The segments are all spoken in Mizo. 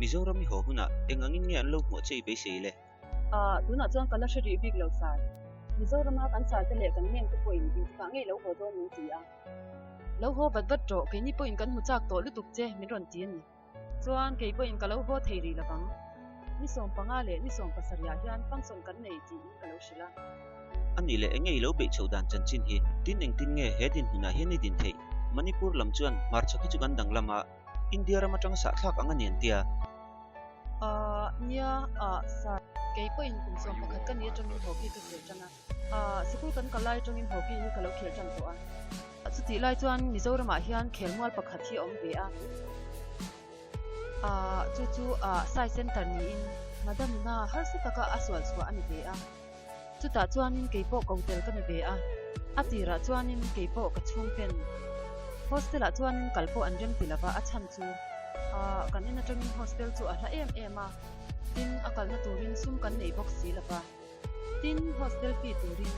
Mizoram i haw hunah eng angin nge an lo hmuah che i beisei le? Ah, tunah chuan ka la hre rih bik lo sar. Mizorama kan sar te leh kan mem te pawhin engtikah ngei lo haw dawn min ti a. Lo haw vat vat rawh, keini pawhin kan hmu chak tawh lutuk che min rawn ti a ni. Chuan kei pawhin ka lo haw thei rih lovang. Ni 15 leh ni 17 ah hian function kan nei tiin ka lo hrilh a. A nih leh enge i lo beih chhoh dan chanchin hi tin engtin nge he dinhmunah hian i din theih? Manipur lam chuan hmarchhak hi chu kan danglam a, India ram atanga sahthlak ang a ni an tia. Ahh nia ah sir. Kei pawhin kum 11 ka ni atangin hockey ka khel tan a. Ahh sikul kan kal lai atangin hockey hi ka lo khel tan tawh a. Chutih lai chuan Mizoramah hian khelmual pakhat hi a awm ve a. Ahh chu chu ah Sai Center niin Madam ina harsa taka a sual chhuah a ni ve a. Chutah chuanin kei pawh ko tel ka ni ve a, a tirah chuanin kei pawh ka chhungten hostel ah chuanin kal pawh an rem ti lova, a chhan chu ah kan en atangin hostel chu a hla em em a, tin a kalna turin sum kan nei bawk si lova, tin hostel fee turin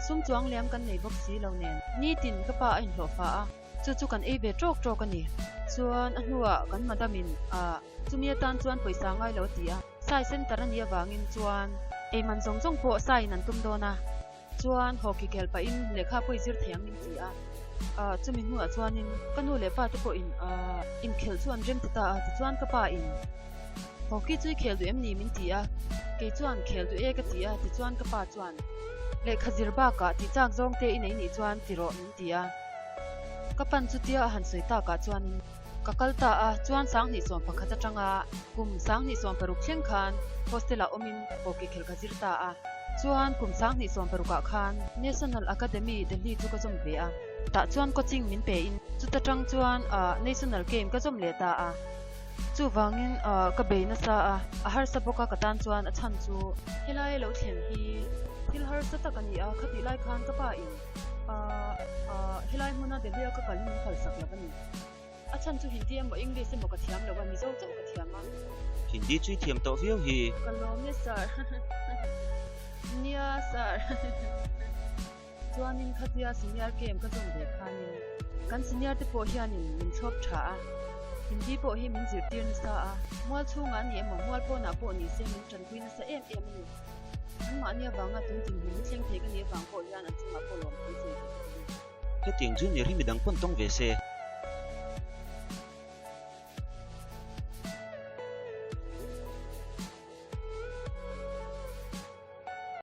sum chuang liam kan nei bawk si lo nen nitin ka pa a inhlawh fa a, chu chu kan ei ve tawk tawk a ni. Chuan a hnuah kan madam in ah chumi atan chuan pawisa ngai lo a ti a. Sai center a nih avangin chuan eiman zawng zawng pawh saiin an tum dawn a, chuan hockey khel pahin lehkha pawh i zir thei ang min ti a, ah chumi hnuah chuanin ka nu leh pa te pawhin ah inkhelh chu an rem ti ta a, tichuan ka pa in hockey chu i khel duh em ni min ti a, kei chuan khel duh e ka ti a, tichuan ka pa chuan lehkha zir bakah tih chak zawng te i nei nih chuan ti rawh min ti a, ka pan chutia a han sawi takah chuanin. Ka kal ta a, chuan 2011 atanga kum 2016 thleng khan hostel-ah awmin hockey khelh ka zir ta a. Chuan kum 2016 ah khan National Academy Delhi chu ka zawm ve a, tah chuan coaching min pe in chuta tang chuan National game ka zawm leh ta a. Chuvangin ka bei nasa a, a harsa bawk a ka tan chuan a chhan chu. Helai lo thleng hi thil harsa tak a ni a, khatih lai khan ka pa in helai hmuna Delhi-a ka kalin min phalsak lo a ni. A chhan chu Hindi emaw English emaw ka thiam lo a, Mizo chauh ka thiam a. Hindi chu i thiam tawh viau hi. Ka lawm e sir. Nia sir. Chuanin khatia senior camp ka zawm ve khanin kan senior te pawh hianin min thlawp tha a, Hindi pawh hi min zirtir nasa a, mual chhungah a ni emaw mual pawnah pawh ni se min tanpui nasa em em a ni. Anmahni avanga tun dinhmun hi thleng thei ka nih avang pawh hian an chungah pawh lawm thu sawi theih ka duh. Hetiang junior hi midang pawn tawng ve se.